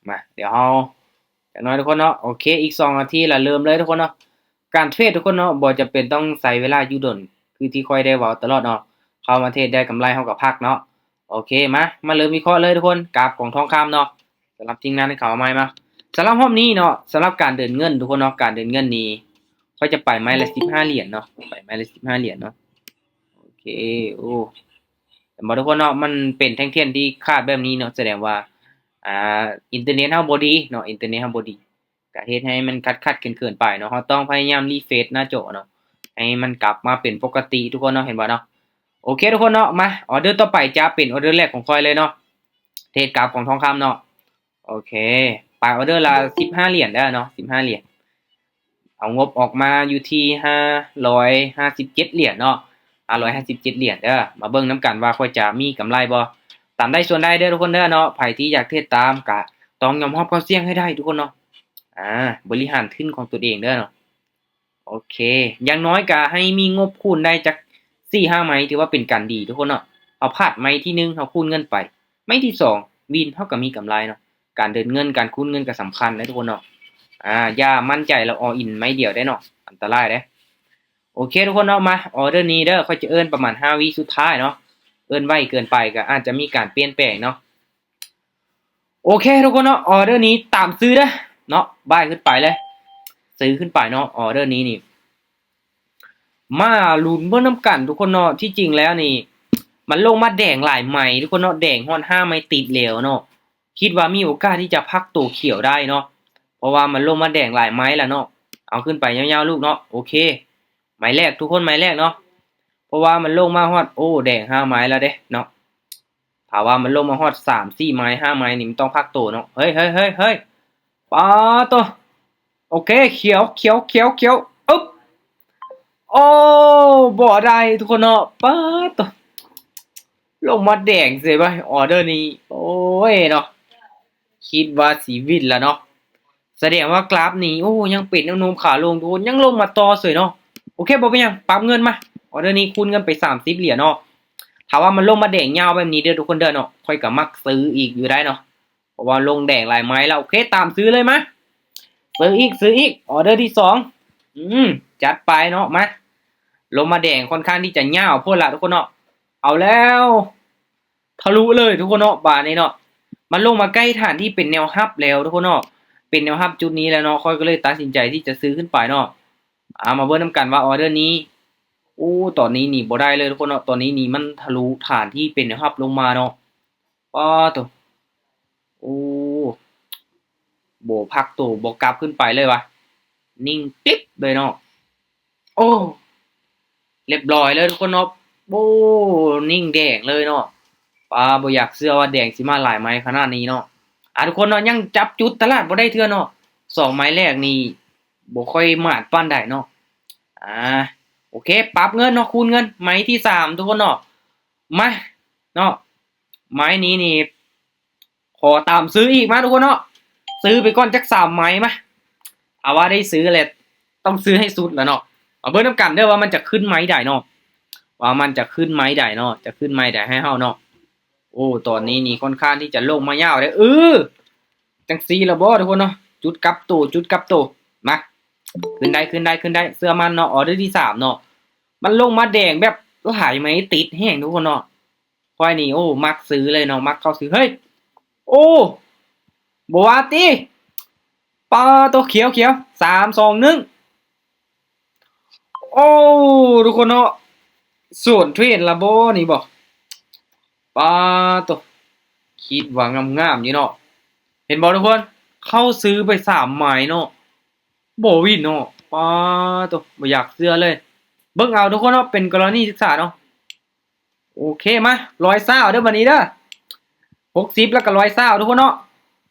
ມາ ດຽວເຮົາ ຈັກໜ້ອຍທຸກຄົນເນາະ. ໂອເຄ ອີກສອງນາທີລະເລີ່ມເລີຍທຸກຄົນເນາະ. ການເທຣດທຸກຄົນເນາະ ບໍ່ຈຳເປັນຕ້ອງໃຊ້ເວລາຢູ່ດົນ ຄືທີ່ຂ້ອຍໄດ້ເວົ້າຕະຫຼອດເນາະ. ເຂົ້າມາເທຣດໄດ້ກຳໄລເຮົາກໍພັກເນາະ. ໂອເຄ ມາ ມາເລີ່ມວິເຄາະເລີຍທຸກຄົນ. ກາບຂອງທອງຄຳເນາະ ສຳລັບທີມງານທີ່ເຂົ້າມາໃໝ່ມາ. ສຳລັບຮອບນີ້ເນາະ ສຳລັບການເດີນເງິນທຸກຄົນເນາະ ການເດີນເງິນນີ້ ຂ້ອຍຈະໄປໄມ້ລະສິບຫ້າຫຼຽນເນາະ ໄປໄມ້ລະສິບຫ້າຫຼຽນເນາະ. ໂອເຄ ໂອ້ ເຫັນບໍ່ທຸກຄົນເນາະ ມັນເປັນແທ່ງທຽນທີ່ຂາດແບບນີ້ເນາະ ສະແດງວ່າ ອ່າ ອິນເຕີເນັດເຮົາບໍ່ດີເນາະ ອິນເຕີເນັດເຮົາບໍ່ດີ ກະເຮັດໃຫ້ມັນຂັດໆເຂີນໆໄປເນາະ. ເຮົາຕ້ອງພະຍາຍາມຣີເຟຣຊໜ້າຈໍເນາະ ໃຫ້ມັນກັບມາເປັນປົກກະຕິທຸກຄົນເນາະ ເຫັນບໍ່ເນາະ. ໂອເຄທຸກຄົນເນາະ ມາ ອອເດີຕໍ່ໄປຈະເປັນອອເດີແລກຂອງຂ້ອຍເລີຍເນາະ ເທຣດກາບຂອງທອງຄຳເນາະ. ໂອເຄ ໄປອອເດີລະສິບຫ້າຫຼຽນເດີເນາະ ສິບຫ້າຫຼຽນ ເອົາງົບອອກມາຢູ່ທີ່ຫ້າຮ້ອຍຫ້າສິບເຈັດຫຼຽນເນາະ ຫ້າຮ້ອຍຫ້າສິບເຈັດຫຼຽນເດີ. ມາເບິ່ງນຳກັນວ່າຂ້ອຍຈະມີກຳໄລບໍ່ ຕາມໄດ້ສ່ວນໄດ້ເດີທຸກຄົນເດີເນາະ. ໃຜທີ່ຢາກເທຣດຕາມກະຕ້ອງຍອມຮັບຄວາມສ່ຽງໃຫ້ໄດ້ທຸກຄົນເນາະ ອ່າ ບໍລິຫານທຶນຂອງຕົນເອງເດີເນາະ. ໂອເຄ ຢ່າງໜ້ອຍກະໃຫ້ມີງົບຄູນໄດ້ຈັກສີ່ຫ້າໄມ້ ຖືວ່າເປັນການດີທຸກຄົນເນາະ. ເຮົາພາດໄມ້ທີໜຶ່ງ ເຮົາຄູນເງິນໄປ ໄມ້ທີສອງວິນ ເຮົາກໍມີກຳໄລເນາະ. ການເດີນເງິນ ການຄູນເງິນກໍສຳຄັນເດ້ທຸກຄົນເນາະ. ອ່າ ຢ່າໝັ້ນໃຈແລ້ວອໍອິນໄມ້ດຽວໄດ້ເນາະ ອັນຕະລາຍເດ້. ໂອເຄທຸກຄົນເນາະ ມາ ອອເດີນີ້ເດີ ຂ້ອຍຈະເອີ້ນປະມານຫ້າວິສຸດທ້າຍເນາະ ເອີ້ນໄວເກີນໄປກໍອາດຈະມີການປ່ຽນແປງເນາະ. ໂອເຄທຸກຄົນເນາະ ອອເດີນີ້ຕາມຊື້ເດີເນາະ ບາຍຂຶ້ນໄປເລີຍ ຊື້ຂຶ້ນໄປເນາະ. ອອເດີນີ້ນີ້ ມາລຸ້ນເບິ່ງນຳກັນທຸກຄົນເນາະ. ທີ່ຈິງແລ້ວນີ້ ມັນລົງມາແດງຫຼາຍໄມ້ທຸກຄົນເນາະ ແດງຮອດຫ້າໄມ້ຕິດແລ້ວເນາະ. ຄິດວ່າມີໂອກາດທີ່ຈະພັກໂຕຂຽວໄດ້ເນາະ ເພາະວ່າມັນລົງມາແດງຫຼາຍໄມ້ແລ້ວເນາະ. ເອົາ ຂຶ້ນໄປຍາວໆລູກເນາະ. ໂອເຄ ໄມ້ແລກທຸກຄົນ ໄມ້ແລກເນາະ ເພາະວ່າມັນລົງມາຮອດ ໂອ້ ແດງຫ້າໄມ້ແລ້ວເດ້ເນາະ. ຖ້າວ່າມັນລົງມາຮອດສາມສີ່ໄມ້ ຫ້າໄມ້ນີ້ ມັນຕ້ອງພັກໂຕເນາະ. ເຮີ້ຍ ເຮີ້ຍ ເຮີ້ຍ ເຮີ້ຍ ປາໂຕ ໂອເຄ ຂຽວ ຂຽວ ຂຽວ ຂຽວ ອຶບ ໂອ້ ບໍ່ໄດ້ທຸກຄົນເນາະ. ປາໂຕ ລົງມາແດງເສຍໄປ ອອເດີນີ້ ໂອ້ຍເນາະ ຄິດວ່າຊິວິນລະເນາະ. ສະແດງວ່າກຣາຟນີ້ ໂອ້ ຍັງເປັນແນວໂນ້ມຂາລົງທຸກຄົນ ຍັງລົງມາຕໍ່ເສີຍເນາະ. ໂອເຄ ບໍ່ເປັນຫຍັງ ປັບເງິນມາ ອອເດີນີ້ຄູນເງິນໄປສາມສິບຫຼຽນເນາະ. ຖ້າວ່າມັນລົງມາແດງຍາວແບບນີ້ເດີທຸກຄົນເດີເນາະ ຂ້ອຍກໍມັກຊື້ອີກຢູ່ໄດ້ເນາະ ເພາະວ່າລົງແດງຫຼາຍໄມ້ແລ້ວ. ໂອເຄ ຕາມຊື້ເລີຍ ມາ ຊື້ອີກ ຊື້ອີກ ອອເດີທີສອງ ອືມ ຈັດໄປເນາະ. ມາ ລົງມາແດງຄ່ອນຂ້າງທີ່ຈະຍາວໂພດລະທຸກຄົນເນາະ. ເອົາແລ້ວ ທະລຸເລີຍທຸກຄົນເນາະ ບາດນີ້ເນາະ. ມັນລົງມາໃກ້ຖານທີ່ເປັນແນວຮັບແລ້ວທຸກຄົນເນາະ ເປັນແນວຮັບຈຸດນີ້ແລ້ວເນາະ ຂ້ອຍກໍເລີຍຕັດສິນໃຈທີ່ຈະຊື້ຂຶ້ນໄປເນາະ. ອ່າ ມາເບິ່ງນຳກັນວ່າອອເດີນີ້ ໂອ້ ຕອນນີ້ນີ້ບໍ່ໄດ້ເລີຍທຸກຄົນເນາະ. ຕອນນີ້ນີ້ມັນທະລຸຖານທີ່ເປັນແນວຮັບລົງມາເນາະ. ປາໂຕ ໂອ້ ບໍ່ພັກໂຕ ບໍ່ກັບຂຶ້ນໄປເລີຍຫວາ ນິ່ງຕິບເລີຍເນາະ. ໂອ້ ລຽບຮ້ອຍເລີຍທຸກຄົນເນາະ. ໂອ້ ນິ່ງແດງເລີຍເນາະ. ປາ ບໍ່ຢາກເຊື່ອວ່າແດງຊິມາຫຼາຍໄມ້ຂະໜາດນີ້ເນາະ. ອ່າ ທຸກຄົນເນາະ ຍັງຈັບຈຸດຕະຫຼາດບໍ່ໄດ້ເທື່ອເນາະ. ສອງໄມ້ແລກນີ້ບໍ່ຄ່ອຍໝາດປານໃດເນາະ. ອ່າ ໂອເຄ ປັບເງິນເນາະ ຄູນເງິນ ໄມ້ທີສາມທຸກຄົນເນາະ. ມາເນາະ ໄມ້ນີ້ນີ້ ຂໍຕາມຊື້ອີກ ມາທຸກຄົນເນາະ ຊື້ໄປກ່ອນຈັກສາມໄມ້ ມາ ຖ້າວ່າໄດ້ຊື້ແລ້ວ ຕ້ອງຊື້ໃຫ້ສຸດລະເນາະ. ມາເບິ່ງນຳກັນເດີວ່າມັນຈະຂຶ້ນໄມ້ໃດເນາະ ວ່າມັນຈະຂຶ້ນໄມ້ໃດເນາະ ຈະຂຶ້ນໄມ້ໃດໃຫ້ເຮົາເນາະ. ໂອ້ ຕອນນີ້ນີ້ຄ່ອນຂ້າງທີ່ຈະລົງມາຍາວເດ້. ເອີ ຈັ່ງຊີ້ລະບໍ່ທຸກຄົນເນາະ ຈຸດກັບໂຕ ຈຸດກັບໂຕ. ມາ ຂຶ້ນໄດ້ ຂຶ້ນໄດ້ ຂຶ້ນໄດ້ ເຊື່ອໝັ້ນເນາະ. ອອເດີທີສາມເນາະ ມັນລົງມາແດງແບບຫຼາຍໄມ້ຕິດແຮງທຸກຄົນເນາະ. ຂ້ອຍນີ້ ໂອ້ ມັກຊື້ເລີຍເນາະ ມັກເຂົ້າຊື້. ເຮີ້ຍ ໂອ້ ບໍ່ວ່າຕິ. ປາໂຕ ຂຽວ ຂຽວ ສາມ ສອງ ໜຶ່ງ. ໂອ້ ທຸກຄົນເນາະ ສວນເທຣນລະບໍ່ນີ້ບໍ່. ປາໂຕ ຄິດວ່າງາມໆຢູ່ເນາະ. ເຫັນບໍ່ທຸກຄົນ ເຂົ້າຊື້ໄປສາມໄມ້ເນາະ ບໍ່ວິນເນາະ. ປາໂຕ ບໍ່ຢາກເຊື່ອເລີຍ. ເບິ່ງເອົາທຸກຄົນເນາະ ເປັນກໍລະນີສຶກສາເນາະ. ໂອເຄ ມາ ຮ້ອຍຊາວເດີບາດນີ້ເດີ ຫົກສິບ ແລ້ວກໍຮ້ອຍຊາວທຸກຄົນເນາະ.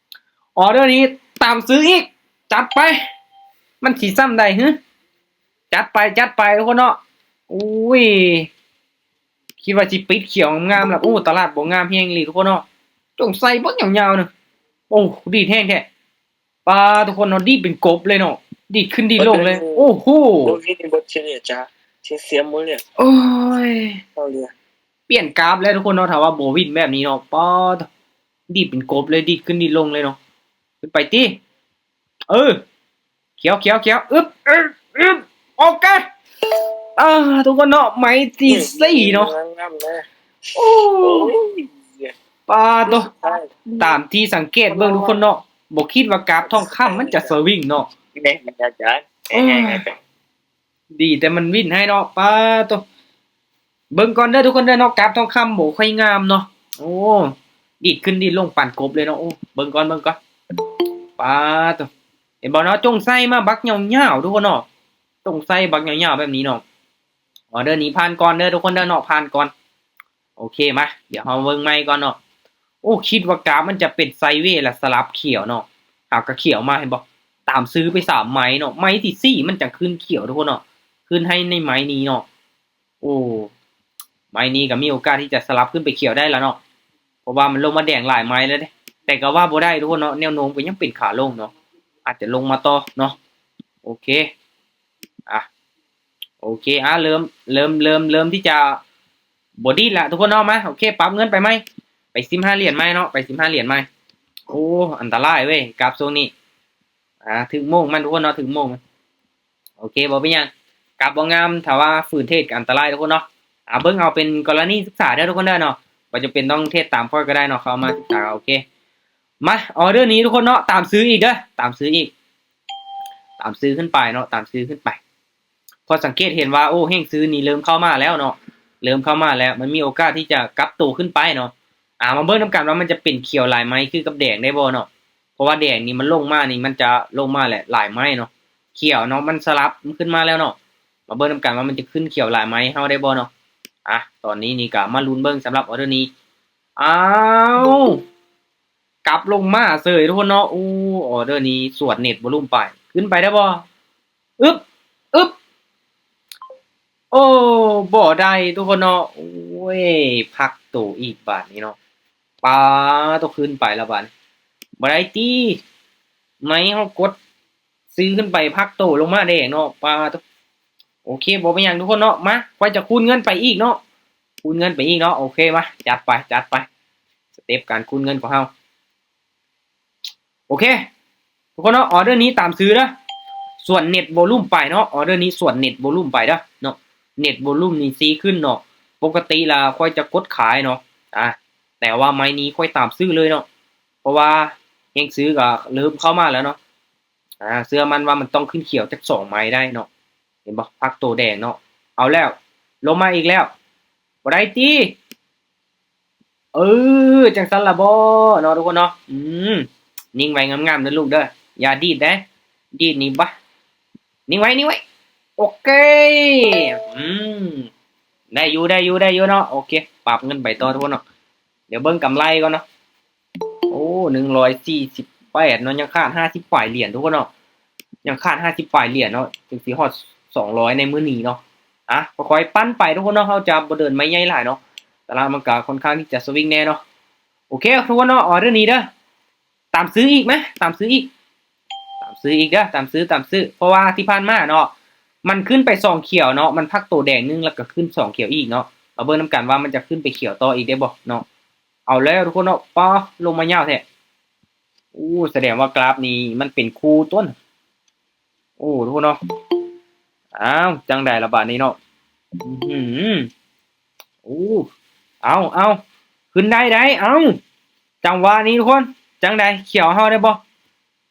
ອອເດີນີ້ຕາມຊື້ອີກ ຈັດໄປ. ມັນຊິສ່ຳໃດຫື? ຈັດໄປ ຈັດໄປທຸກຄົນເນາະ. ໂອ້ຍ ຄິດວ່າຊິປິດຂຽວງາມໆລະ. ໂອ້ ຕະຫຼາດບໍ່ງາມແຮງອີ່ຫຼີທຸກຄົນເນາະ. ຈົ່ງໃສ່ເບິ່ງຍາວໆນະ. ໂອ້ ດີດແຮງແທ້. ປາ ທຸກຄົນເນາະ ດີດເປັນກົບເລີຍເນາະ ດີດຂຶ້ນດີດລົງເລີຍ. ໂອ້ໂຫ ໂອ້ຍ ປ່ຽນກາບແລ້ວທຸກຄົນເນາະ ຖ້າວ່າບໍ່ວິນແບບນີ້ເນາະ. ປາ ດີດເປັນກົບເລີຍ ດີດຂຶ້ນດີດລົງເລີຍເນາະ. ຂຶ້ນໄປຕິ ເອີ ຂຽວໆໆ ອຶບ ອຶບ ອຶບ ໂອເຄ ອ່າ ທຸກຄົນເນາະ ໄມ້ທີສີ່ເນາະ ງາມໆ ໂອ້ ໂອ້ຍ ປາໂຕ ຕາມທີ່ສັງເກດເບິ່ງທຸກຄົນເນາະ ບໍ່ຄິດວ່າກາບທອງຄຳມັນຈະສະວິງເນາະ ແມ່ນອາຈານ ແມ່ນອາຈານ ດີແຕ່ມັນວິນໃຫ້ເນາະ ປາໂຕ ເບິ່ງກ່ອນເດີທຸກຄົນເດີເນາະ ກາບທອງຄຳບໍ່ຄ່ອຍງາມເນາະ ໂອ້ ດີດຂຶ້ນດີດລົງປານກົບເລີຍເນາະ ໂອ້ ເບິ່ງກ່ອນ ເບິ່ງກ່ອນ ປາໂຕ ເຫັນບໍ່ເນາະ ຈົ່ງໃສ່ມາບັກຍາວໆ ທຸກຄົນເນາະ ຈົ່ງໃສ່ບັກຍາວໆ ແບບນີ້ເນາະ ອໍເດີນີ້ຜ່ານກ່ອນເດີທຸກຄົນເດີເນາະ ຜ່ານກ່ອນ ໂອເຄ ມາ ດຽວເຮົາເບິ່ງໃໝ່ກ່ອນເນາະ ໂອ້ ຄິດວ່າກາບມັນຈະເປັນໄຊເວ ແລ້ວສະຫຼັບຂຽວເນາະ ຫາກະຂຽວມາ ເຫັນບໍ່ ຕາມຊື້ໄປສາມໄມ້ເນາະ ໄມ້ທີສີ່ມັນຈັ່ງຂຶ້ນຂຽວທຸກຄົນເນາະ ຂຶ້ນໃຫ້ໃນໄມ້ນີ້ເນາະ ໂອ້ ໄມ້ນີ້ກໍມີໂອກາດທີ່ຈະສະຫຼັບຂຶ້ນໄປຂຽວໄດ້ລະເນາະ ເພາະວ່າມັນລົງມາແດງຫຼາຍໄມ້ແລ້ວເດ້ ແຕ່ກໍວ່າບໍ່ໄດ້ທຸກຄົນເນາະ ແນວໂນ້ມກໍຍັງເປັນຂາລົງເນາະ ອາດຈະລົງມາຕໍ່ເນາະ ໂອເຄ ອ່ະ ໂອເຄ ອ່ະ ເລີ່ມ ເລີ່ມ ເລີ່ມ ເລີ່ມທີ່ຈະບໍ່ດີດລະທຸກຄົນເນາະ ມາ ໂອເຄ ປັບເງິນໄປໃໝ່ ໄປສິບຫ້າຫຼຽນໃໝ່ເນາະ ໄປສິບຫ້າຫຼຽນໃໝ່ ໂອ້ ອັນຕະລາຍເວີຍ ກາບຊ່ວງນີ້ ອ່າ ຖືກໂມງມັນທຸກຄົນເນາະ ຖືກໂມງມັນ ໂອເຄ ບໍ່ເປັນຫຍັງ ກັບບໍ່ງາມ ຖ້າວ່າຝືນເທຣດກໍອັນຕະລາຍທຸກຄົນເນາະ ອ່າ ເບິ່ງເອົາເປັນກໍລະນີສຶກສາເດີທຸກຄົນເດີເນາະ ບໍ່ຈຳເປັນຕ້ອງເທຣດຕາມຂ້ອຍກໍໄດ້ເນາະ ເຂົ້າມາສຶກສາ ໂອເຄ ມາ ອອເດີນີ້ທຸກຄົນເນາະ ຕາມຊື້ອີກເດີ ຕາມຊື້ອີກ ຕາມຊື້ຂຶ້ນໄປເນາະ ຕາມຊື້ຂຶ້ນໄປ ເພາະສັງເກດເຫັນວ່າ ໂອ້ ແຮງຊື້ນີ້ເລີ່ມເຂົ້າມາແລ້ວເນາະ ເລີ່ມເຂົ້າມາແລ້ວ ມັນມີໂອກາດທີ່ຈະກັບໂຕຂຶ້ນໄປເນາະ ອ່າ ມາເບິ່ງນຳກັນວ່າມັນຈະເປັນຂຽວຫຼາຍໄມ້ຄືກັບແດງໄດ້ບໍ່ເນາະ ເພາະວ່າແດງນີ້ມັນລົງມານີ້ ມັນຈະລົງມາແຫຼະຫຼາຍໄມ້ເນາະ ຂຽວເນາະ ມັນສະຫຼັບຂຶ້ນມາແລ້ວເນາະ ມາເບິ່ງນຳກັນວ່າມັນຈະຂຶ້ນຂຽວຫຼາຍໄມ້ເຮົາໄດ້ບໍ່ເນາະ ອ່ະ ຕອນນີ້ນີ້ກໍມາລຸ້ນເບິ່ງສຳລັບອອເດີນີ້ ອ້າວ ກັບລົງມາເສີຍທຸກຄົນເນາະ ໂອ້ ອອເດີນີ້ສວນເນັດວໍລຸມໄປ ຂຶ້ນໄປໄດ້ບໍ່ ອຶບ ອຶບ ໂອ້ ບໍ່ໄດ້ທຸກຄົນເນາະ ໂອ້ຍ ພັກໂຕອີກບາດນີ້ເນາະ ປາໂຕ ຂຶ້ນໄປລະບາດນີ້ ບໍ່ໄດ້ຕິ ໄມ້ເຮົາກົດຊື້ຂຶ້ນໄປ ພັກໂຕລົງມາແດງເນາະ ປາໂຕ ໂອເຄ ບໍ່ເປັນຫຍັງທຸກຄົນເນາະ ມາ ຂ້ອຍຈະຄູນເງິນໄປອີກເນາະ ຄູນເງິນໄປອີກເນາະ ໂອເຄ ມາ ຈັດໄປ ຈັດໄປ ສະເຕັບການຄູນເງິນຂອງເຮົາ ໂອເຄ ທຸກຄົນເນາະ ອອເດີນີ້ຕາມຊື້ເດີ ສວນເນັດວໍລຸມໄປເນາະ ອອເດີນີ້ສວນເນັດວໍລຸມໄປເດີເນາະ ເນັດວໍລຸມນີ້ຊີ້ຂຶ້ນເນາະ ປົກກະຕິລະຂ້ອຍຈະກົດຂາຍເນາະ ອ່າ ແຕ່ວ່າໄມ້ນີ້ຂ້ອຍຕາມຊື້ເລີຍເນາະ ເພາະວ່າແຮງຊື້ກໍເລີ່ມເຂົ້າມາແລ້ວເນາະ ອ່າ ເຊື່ອໝັ້ນວ່າມັນຕ້ອງຂຶ້ນຂຽວຈັກສອງໄມ້ໄດ້ເນາະ ເຫັນບໍ່ ພັກໂຕແດງເນາະ ເອົາແລ້ວ ລົງມາອີກແລ້ວ ບໍ່ໄດ້ຕິ ເອີ ຈັ່ງຊັ້ນລະບໍເນາະທຸກຄົນເນາະ ອືມ ນິ່ງໄວ້ງາມໆເດີລູກເດີ ຢ່າດີດເດ້ ດີດນີ້ບະ ນິ່ງໄວ້ ນິ່ງໄວ້ ໂອເຄ ອືມ ໄດ້ຢູ່ ໄດ້ຢູ່ ໄດ້ຢູ່ເນາະ ໂອເຄ ປັບເງິນໄປຕໍ່ທຸກຄົນເນາະ ດຽວເບິ່ງກຳໄລກ່ອນເນາະ ໂອ້ ໜຶ່ງຮ້ອຍສີ່ສິບແປດເນາະ ຍັງຂາດຫ້າສິບປາຍຫຼຽນທຸກຄົນເນາະ ຍັງຂາດຫ້າສິບປາຍຫຼຽນເນາະ ຈຶ່ງຊິຮອດສອງຮ້ອຍໃນມື້ນີ້ເນາະ ອ່ະ ຄ່ອຍໆປັ່ນໄປທຸກຄົນເນາະ ເຮົາຈະບໍ່ເດີນໄມ້ໃຫຍ່ຫຼາຍເນາະ ຕະຫຼາດມັນກະຄ່ອນຂ້າງທີ່ຈະສະວິງແດ່ເນາະ ໂອເຄທຸກຄົນເນາະ ອອເດີນີ້ເດີ ຕາມຊື້ອີກມາ ຕາມຊື້ອີກ ຕາມຊື້ອີກເດີ ຕາມຊື້ ຕາມຊື້ ເພາະວ່າທີ່ຜ່ານມາເນາະ ມັນຂຶ້ນໄປສອງຂຽວເນາະ ມັນພັກໂຕແດງໜຶ່ງ ແລ້ວກໍຂຶ້ນສອງຂຽວອີກເນາະ ມາເບິ່ງນຳກັນວ່າມັນຈະຂຶ້ນໄປຂຽວຕໍ່ອີກໄດ້ບໍ່ເນາະ ເອົາແລ້ວທຸກຄົນເນາະ ປາ ລົງມາຍາວແທ້ ໂອ້ ສະແດງວ່າກຣາຟນີ້ມັນເປັນຄູ່ຕົວ ໂອ້ ທຸກຄົນເນາະ ອ້າວ ຈັ່ງໃດລະບາດນີ້ເນາະ ອື ໂອ້ ເອົາ ເອົາ ຂຶ້ນໄດ້ໄດ໋ ເອົາ ຈັງຫວະນີ້ທຸກຄົນ ຈັ່ງໃດ ຂຽວເຮົາໄດ້ບໍ່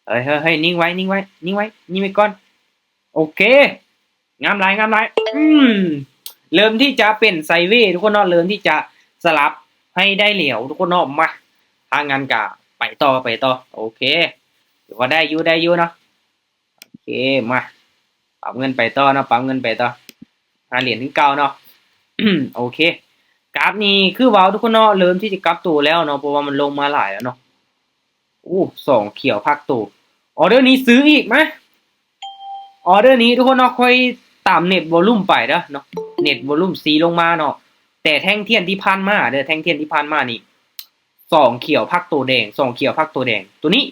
ເຮີ້ຍ ເຮີ້ຍ ເຮີ້ຍ ນິ່ງໄວ້ ນິ່ງໄວ້ ນິ່ງໄວ້ ນິ່ງໄວ້ກ່ອນ ໂອເຄ ງາມຫຼາຍ ງາມຫຼາຍ ອືມ ເລີ່ມທີ່ຈະເປັນໄຊເວທຸກຄົນເນາະ ເລີ່ມທີ່ຈະສະຫຼັບໃຫ້ໄດ້ແລ້ວທຸກຄົນເນາະ ມາ ຖ້າຊັ້ນກະໄປຕໍ່ ໄປຕໍ່ ໂອເຄ ຖືວ່າໄດ້ຢູ່ ໄດ້ຢູ່ເນາະ ໂອເຄ ມາ ປັບເງິນໄປຕໍ່ເນາະ ປັບເງິນໄປຕໍ່ ຫ້າຫຼຽນຄືເກົ່າເນາະ ໂອເຄ ກາບນີ້ຄືເວົ້າທຸກຄົນເນາະ ເລີ່ມທີ່ຈະກັບໂຕແລ້ວເນາະ ເພາະວ່າມັນລົງມາຫຼາຍແລ້ວເນາະ ໂອ້ ສອງຂຽວພັກໂຕ ອອເດີນີ້ຊື້ອີກ ມາ ອອເດີນີ້ທຸກຄົນເນາະ ຂ້ອຍຕາມເນັດວໍລຸມໄປເດີເນາະ ເນັດວໍລຸມຊີ້ລົງມາເນາະ ແຕ່ແທ່ງທຽນທີ່ຜ່ານມາເດີ ແທ່ງທຽນທີ່ຜ່ານມານີ້ ສອງຂຽວພັກໂຕແດງ ສອງຂຽວພັກໂຕແດງ ໂຕນີ້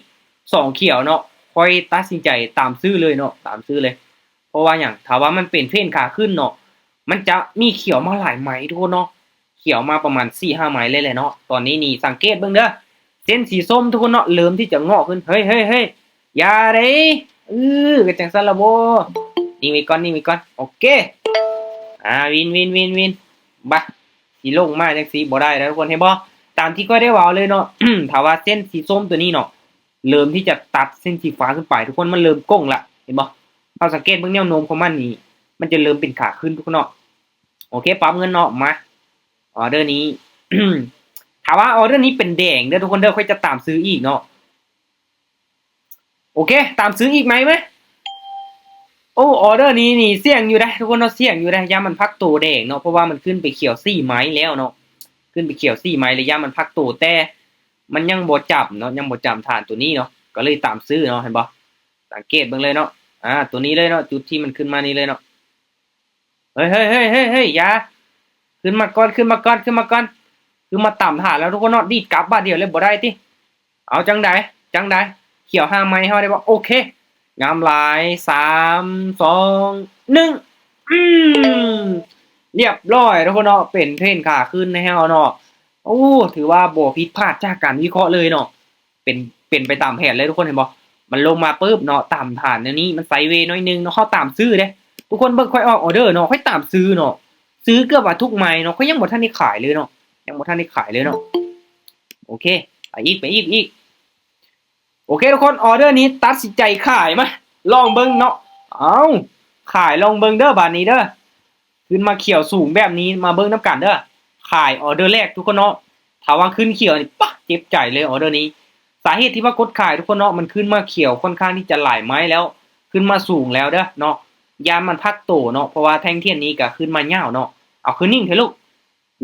ສອງຂຽວເນາະ ຂ້ອຍຕັດສິນໃຈຕາມຊື້ເລີຍເນາະ ຕາມຊື້ເລີຍ ເພາະວ່າຫຍັງ ຖ້າວ່າມັນເປັນເທຣນຂາຂຶ້ນເນາະ ມັນຈະມີຂຽວມາຫຼາຍໄມ້ທຸກຄົນເນາະ ຂຽວມາປະມານສີ່ຫ້າໄມ້ເລີຍແຫຼະເນາະ ຕອນນີ້ນີ້ສັງເກດເບິ່ງເດີ ເສັ້ນສີສົ້ມທຸກຄົນເນາະ ເລີ່ມທີ່ຈະເງາະຂຶ້ນ. ເຮີ້ຍ ເຮີ້ຍ ເຮີ້ຍ ຢ່າເດ້. ເອີ ກໍຈັ່ງຊັ້ນລະບໍ. ນິ່ງໄວ້ກ່ອນ ນິ່ງໄວ້ກ່ອນ. ໂອເຄ ອ່າ ວິນ ວິນ ວິນ ວິນ. ບາ ຊິລົງມາຈັ່ງຊີ້ບໍ່ໄດ້ແລ້ວທຸກຄົນ ເຫັນບໍ່? ຕາມທີ່ຂ້ອຍໄດ້ເວົ້າເລີຍເນາະ ຖ້າວ່າເສັ້ນສີສົ້ມຕົວນີ້ເນາະ ເລີ່ມທີ່ຈະຕັດເສັ້ນສີຟ້າຂຶ້ນໄປ ທຸກຄົນ ມັນເລີ່ມໂກ່ງລະ ເຫັນບໍ່? ເຮົາສັງເກດເບິ່ງແນວໂນ້ມຂອງມັນນີ້ ມັນຈະເລີ່ມເປັນຂາຂຶ້ນທຸກຄົນເນາະ. ໂອເຄ ປັບເງິນເນາະ ມາ ອໍເດີນີ້ ຖ້າວ່າອໍເດີນີ້ເປັນແດງເດີທຸກຄົນເດີ ຂ້ອຍຈະຕາມຊື້ອີກເນາະ. ໂອເຄ ຕາມຊື້ອີກໃໝ່ມາ. ໂອ້ ອໍເດີນີ້ນີ້ສ່ຽງຢູ່ເດ້ທຸກຄົນເນາະ ສ່ຽງຢູ່ເດ້ ຢ້ານມັນພັກໂຕແດງເນາະ ເພາະວ່າມັນຂຶ້ນໄປຂຽວສີ່ໄມ້ແລ້ວເນາະ ຂຶ້ນໄປຂຽວສີ່ໄມ້ແລ້ວ ຢ້ານມັນພັກໂຕ ແຕ່ມັນຍັງບໍ່ຈຳເນາະ ຍັງບໍ່ຈຳຖານຕົວນີ້ເນາະ ກໍເລີຍຕາມຊື້ເນາະ ເຫັນບໍ່? ສັງເກດເບິ່ງເລີຍເນາະ ອ່າ ຕົວນີ້ເລີຍເນາະ ຈຸດທີ່ມັນຂຶ້ນມານີ້ເລີຍເນາະ. ເຮີ້ຍ ເຮີ້ຍ ເຮີ້ຍ ເຮີ້ຍ ເຮີ້ຍ ຢ່າ ຂຶ້ນມາກ່ອນ ຂຶ້ນມາກ່ອນ ຂຶ້ນມາກ່ອນ. ຄືມາຕຳຖານແລ້ວທຸກຄົນເນາະ ດີດກັບບາດດຽວເລີຍບໍ່ໄດ້ຕິ. ເອົາ ຈັ່ງໃດ ຈັ່ງໃດ ຂຽວຫ້າໄມ້ເຮົາໄດ້ບໍ່? ໂອເຄ ງາມຫຼາຍ ສາມ ສອງ ໜຶ່ງ ອືມ ລຽບຮ້ອຍທຸກຄົນເນາະ ເປັນເທຣນຂາຂຶ້ນໃຫ້ເຮົາເນາະ. ໂອ້ ຖືວ່າບໍ່ຜິດພາດຈາກການວິເຄາະເລີຍເນາະ. ເປັນ ເປັນໄປຕາມແຜນເລີຍທຸກຄົນ ເຫັນບໍ່? ມັນລົງມາປຶບເນາະ ຕາມຖານແນວນີ້ ມັນໄຊເວໜ້ອຍໜຶ່ງເນາະ ເຮົາຕາມຊື້ເດ້. ທຸກຄົນເບິ່ງຂ້ອຍອອກອໍເດີເນາະ ຂ້ອຍຕາມຊື້ເນາະ ຊື້ເກືອບວ່າທຸກໄມ້ເນາະ ຂ້ອຍຍັງບໍ່ທັນໄດ້ຂາຍເລີຍເນາະ ຍັງບໍ່ທັນໄດ້ຂາຍເລີຍເນາະ. ໂອເຄ ໄປອີກ ໄປອີກ ໄປອີກ. ໂອເຄທຸກຄົນ ອໍເດີນີ້ຕັດສິນໃຈຂາຍ ມາລອງເບິ່ງເນາະ. ເອົາ ຂາຍລອງເບິ່ງເດີບາດນີ້ເດີ. ຂຶ້ນມາຂຽວສູງແບບນີ້ ມາເບິ່ງນຳກັນເດີ. ຂາຍອໍເດີແລກທຸກຄົນເນາະ ຖ້າວ່າຂຶ້ນຂຽວນີ້ ປະ ເຈັບໃຈເລີຍອໍເດີນີ້. ສາເຫດທີ່ວ່າກົດຂາຍທຸກຄົນເນາະ ມັນຂຶ້ນມາຂຽວຄ່ອນຂ້າງທີ່ຈະຫຼາຍໄມ້ແລ້ວ ຂຶ້ນມາສູງແລ້ວເດີເນາະ ຢ້ານມັນພັກໂຕເນາະ ເພາະວ່າແທ່ງທຽນນີ້ກໍຂຶ້ນມາຍາວເນາະ. ເອົາ ຄືນິ່ງແທ້ລູກ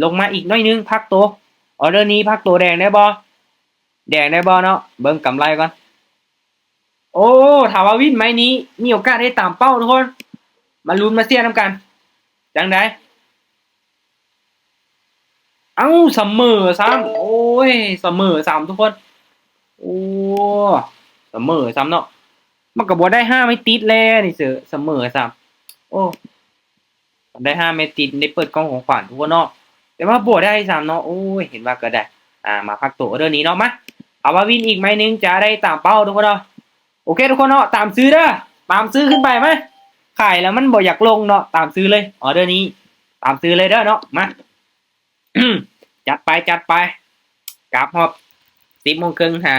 ລົງມາອີກໜ້ອຍໜຶ່ງ ພັກໂຕ. ອໍເດີນີ້ພັກໂຕແດງໄດ້ບໍ່? ແດງໄດ້ບໍ່ເນາະ? ເບິ່ງກຳໄລກ່ອນ. ໂອ້ ຖ້າວ່າວິນໄມ້ນີ້ ມີໂອກາດໄດ້ຕາມເປົ້າທຸກຄົນ ມາລຸ້ນມາເຊຍນຳກັນ. ຈັ່ງໃດ? ເອົ້າ ສະເໝີຊ້ຳ ໂອ້ຍ ສະເໝີຊ້ຳທຸກຄົນ. ໂອ້ ສະເໝີຊ້ຳເນາະ ມັນກໍບໍ່ໄດ້ຫ້າໄມ້ຕິດແລ້ວນີ້ ສະເໝີຊ້ຳ. ໂອ້ ໄດ້ຫ້າແມັດຕິດ ໄດ້ເປີດກ່ອງຂອງຂວັນທຸກຄົນເນາະ ແຕ່ວ່າບໍ່ໄດ້ຊ້ຳເນາະ. ໂອ້ຍ ເຫັນວ່າກໍໄດ້ ອ່າ ມາພັກໂຕອໍເດີນີ້ເນາະ. ມາ ເອົາວ່າວິນອີກໄມ້ໜຶ່ງຈະໄດ້ຕາມເປົ້າທຸກຄົນເນາະ. ໂອເຄທຸກຄົນເນາະ ຕາມຊື້ເດີ ຕາມຊື້ຂຶ້ນໄປ ມາ ຂາຍແລ້ວມັນບໍ່ຢາກລົງເນາະ ຕາມຊື້ເລີຍ ອໍເດີນີ້ ຕາມຊື້ເລີຍເດີເນາະ. ມາ ຈັດໄປ ຈັດໄປ ກັບຮອບສິບໂມງເຄິ່ງຫາ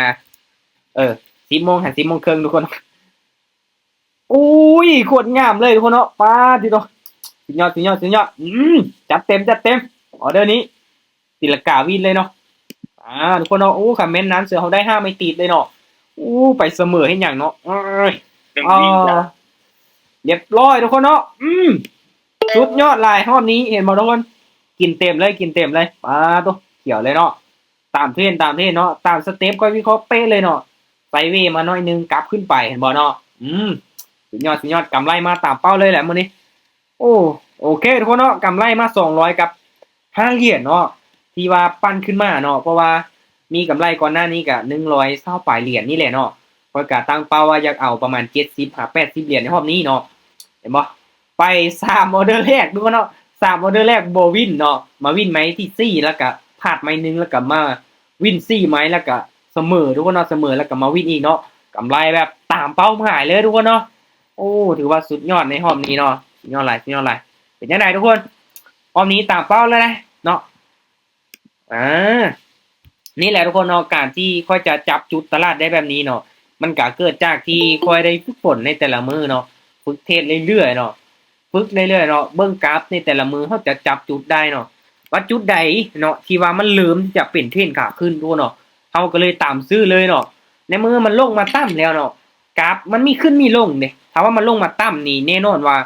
ເອີ ສິບໂມງຫາສິບໂມງເຄິ່ງທຸກຄົນ. ໂອ້ຍ ໂຄດງາມເລີຍທຸກຄົນເນາະ ປາດຕິໂຕ ສຸດຍອດ ສຸດຍອດ ສຸດຍອດ. ອືມ ຈັດເຕັມ ຈັດເຕັມ ອໍເດີນີ້ຕີລະກາວິນເລີຍເນາະ. ອ່າ ທຸກຄົນເນາະ ໂອ້ ຄັນແມ່ນນັ້ນເສືອເຮົາໄດ້ຫ້າໄມ້ຕິດເລີຍເນາະ. ໂອ້ ໄປສະເໝີເຮັດຫຍັງເນາະ ເອີຍ ໜຶ່ງວິນ ລຽບຮ້ອຍທຸກຄົນເນາະ. ອືມ ສຸດຍອດຫຼາຍຮອບນີ້ ເຫັນບໍ່ທຸກຄົນ? ກິນເຕັມເລີຍ ກິນເຕັມເລີຍ ປາດໂຕ ຂຽວເລີຍເນາະ. ຕາມເທຣນ ຕາມເທຣນເນາະ ຕາມສະເຕັບຂ້ອຍວິເຄາະເປະເລີຍເນາະ. ໄຊເວມາໜ້ອຍໜຶ່ງ ກັບຂຶ້ນໄປ ເຫັນບໍ່ເນາະ? ອືມ ສຸດຍອດ ສຸດຍອດ ກຳໄລມາຕາມເປົ້າເລີຍແຫຼະມື້ນີ້. ໂອ້ ໂອເຄທຸກຄົນເນາະ ກຳໄລມາສອງຮ້ອຍກັບຫ້າຫຼຽນເນາະ ທີ່ວ່າປັ່ນຂຶ້ນມາເນາະ ເພາະວ່າມີກຳໄລກ່ອນໜ້ານີ້ກະໜຶ່ງຮ້ອຍຊາວປາຍຫຼຽນນີ້ແຫຼະເນາະ. ຂ້ອຍກະຕັ້ງເປົ້າວ່າຢາກເອົາປະມານເຈັດສິບຫາແປດສິບຫຼຽນໃນຮອບນີ້ເນາະ ເຫັນບໍ່? ໄປສາມອໍເດີແລກທຸກຄົນເນາະ ສາມອໍເດີແລກບໍ່ວິນເນາະ ມາວິນໄມ້ທີສີ່ ແລ້ວກະພາດໄມ້ໜຶ່ງ ແລ້ວກະມາວິນສີ່ໄມ້ ແລ້ວກະສະເໝີທຸກຄົນເນາະ ສະເໝີແລ້ວກະມາວິນອີກເນາະ. ກຳໄລແບບຕາມເປົ້າໝາຍເລີຍທຸກຄົນເນາະ. ໂອ້ ຖືວ່າສຸດຍອດໃນຮອບນີ້ເນາະ ສຸດຍອດຫຼາຍ ສຸດຍອດຫຼາຍ. ເປັນຈັ່ງໃດທຸກຄົນ ຮອບນີ້ຕາມເປົ້າແລ້ວເນາະ. ອ່າ ນີ້ແຫຼະທຸກຄົນເນາະ ການທີ່ຂ້ອຍຈະຈັບຈຸດຕະຫຼາດໄດ້ແບບນີ້ເນາະ ມັນກະເກີດຈາກທີ່ຂ້ອຍໄດ້ຝຶກຝົນໃນແຕ່ລະມື້ເນາະ ຝຶກເທຣດເລື້ອຍໆເນາະ ຝຶກເລື້ອຍໆເນາະ ເບິ່ງກາຟໃນແຕ່ລະມື້ ເຮົາຈະຈັບຈຸດໄດ້ເນາະ ວ່າຈຸດໃດເນາະ ທີ່ວ່າມັນເລີ່ມທີ່ຈະເປັນເທຣນຂາຂຶ້ນທຸກຄົນເນາະ ເຮົາກໍເລີຍຕາມຊື້ເລີຍເນາະ. ໃນເມື່ອມັນລົງມາຕ່ຳແລ້ວເນາະ ກາຟມັນມີຂຶ້ນມີລົງເດ້ ຖ້າວ່າມັນລົງມາຕ່ຳນີ້ ແນ່ນອນວ່າ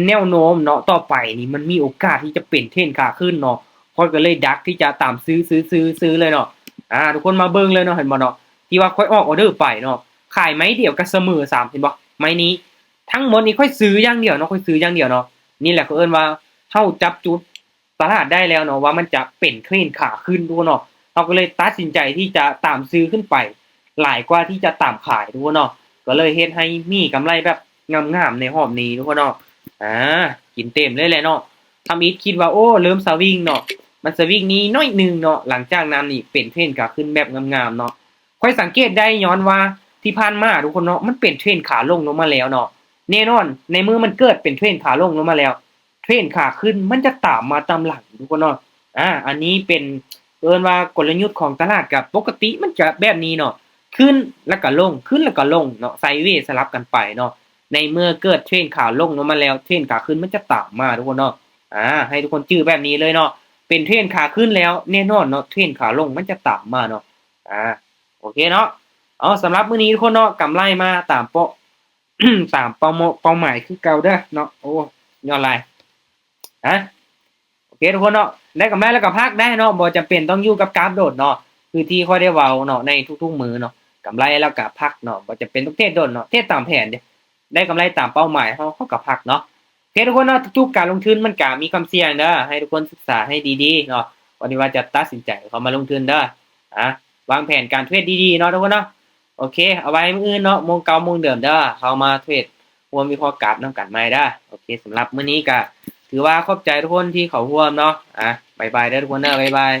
ແນວໂນ້ມເນາະ ຕໍ່ໄປນີ້ມັນມີໂອກາດທີ່ຈະເປັນເທຣນຂາຂຶ້ນເນາະ ຂ້ອຍກໍເລີຍດັກທີ່ຈະຕາມຊື້ ຊື້ ຊື້ ຊື້ເລີຍເນາະ. ອ່າ ທຸກຄົນມາເບິ່ງເລີຍເນາະ ເຫັນບໍ່ເນາະ ທີ່ວ່າຂ້ອຍອອກອໍເດີໄປເນາະ ຂາຍໄມ້ດຽວກໍສະເໝີຊ້ຳ ເຫັນບໍ່? ໄມ້ນີ້ ທັງໝົດນີ້ຂ້ອຍຊື້ຢ່າງດຽວເນາະ ຂ້ອຍຊື້ຢ່າງດຽວເນາະ. ນີ້ແຫຼະເຂົາເອີ້ນວ່າເຮົາຈັບຈຸດຕະຫຼາດໄດ້ແລ້ວເນາະ ວ່າມັນຈະເປັນເທຣນຂາຂຶ້ນທຸກຄົນເນາະ ເຮົາກໍເລີຍຕັດສິນໃຈທີ່ຈະຕາມຊື້ຂຶ້ນໄປ ຫຼາຍກວ່າທີ່ຈະຕາມຂາຍທຸກຄົນເນາະ ກໍເລີຍເຮັດໃຫ້ມີກຳໄລແບບງາມໆໃນຮອບນີ້ທຸກຄົນເນາະ. ອ່າ ກິນເຕັມເລີຍແຫຼະເນາະ ທຳອິດຄິດວ່າ ໂອ້ ເລີ່ມສະວິງເນາະ ມັນສະວິງນີ້ໜ້ອຍໜຶ່ງເນາະ, ຫຼັງຈາກນັ້ນນີ້ເປັນເທຣນຂາຂຶ້ນແບບງາມໆເນາະ. ຂ້ອຍສັງເກດໄດ້ຍ້ອນວ່າທີ່ຜ່ານມາທຸກຄົນເນາະ ມັນເປັນເທຣນຂາລົງລົງມາແລ້ວເນາະ. ແນ່ນອນ ໃນເມື່ອມັນເກີດເປັນເທຣນຂາລົງລົງມາແລ້ວ ເທຣນຂາຂຶ້ນມັນຈະຕາມມາຕາມຫຼັງທຸກຄົນເນາະ. ອາ ອັນນີ້ເປັນ ເອີ້ນວ່າກົນລະຍຸດຂອງຕະຫຼາດ ກໍປົກກະຕິມັນຈະແບບນີ້ເນາະ, ຂຶ້ນແລ້ວກໍລົງ ຂຶ້ນແລ້ວກໍລົງເນາະ, ໄຊເວສະຫຼັບກັນໄປເນາະ. ໃນເມື່ອເກີດເທຣນຂາລົງລົງມາແລ້ວ ເທຣນຂາຂຶ້ນມັນຈະຕາມມາທຸກຄົນເນາະ. ອາ ໃຫ້ທຸກຄົນຈື່ແບບນີ້ເລີຍເນາະ, ເປັນເທຣນຂາຂຶ້ນແລ້ວ ແນ່ນອນເນາະ ເທຣນຂາລົງມັນຈະຕາມມາເນາະ. ອາ ໂອເຄເນາະ. ເອົາ ສຳລັບມື້ນີ້ທຸກຄົນເນາະ ກຳໄລມາຕາມເປົ້າ ຕາມເປົ້າໝ- ເປົ້າໝາຍຄືເກົ່າເດີເນາະ. ໂອ້ ຍອດຫຼາຍ. ຮະ ໂອເຄທຸກຄົນເນາະ, ໄດ້ກຳໄລແລ້ວກໍພັກໄດ້ເນາະ, ບໍ່ຈຳເປັນຕ້ອງຢູ່ກັບກາບໂດດເນາະ. ຄືທີ່ຂ້ອຍໄດ້ເວົ້າເນາະ ໃນທຸກໆມື້ເນາະ, ກຳໄລແລ້ວກໍພັກເນາະ, ບໍ່ຈຳເປັນຕ້ອງເທຣດດົນເນາະ, ເທຣດຕາມແຜນເດ້. ໄດ້ກຳໄລຕາມເປົ້າໝາຍເຮົາ ເຮົາກໍພັກເນາະ. ໂອເຄທຸກຄົນເນາະ, ທຸກໆການລົງທຶນມັນກໍມີຄວາມສ່ຽງເດີ, ໃຫ້ທຸກຄົນສຶກສາໃຫ້ດີໆເນາະ ກ່ອນທີ່ວ່າຈະຕັດສິນໃຈເຂົ້າມາລົງທຶນເດີ. ອາ ວາງແຜນການເທຣດດີໆເນາະທຸກຄົນເນາະ. ໂອເຄ ເອົາໄວ້ມື້ອື່ນເນາະ ໂມງເກົ້າໂມງເດີມເດີ, ເຮົາມາເທຣດຮ່ວມວິເຄາະກາບນຳກັນໃໝ່ເດີ. ໂອເຄ ສຳລັບມື້ນີ້ກໍຖືວ່າຂອບໃຈທຸກຄົນທີ່ເຂົ້າຮ່ວມເນາະ. ອາ ບາຍບາຍເດີທຸກຄົນເດີ, ບາຍບາຍ.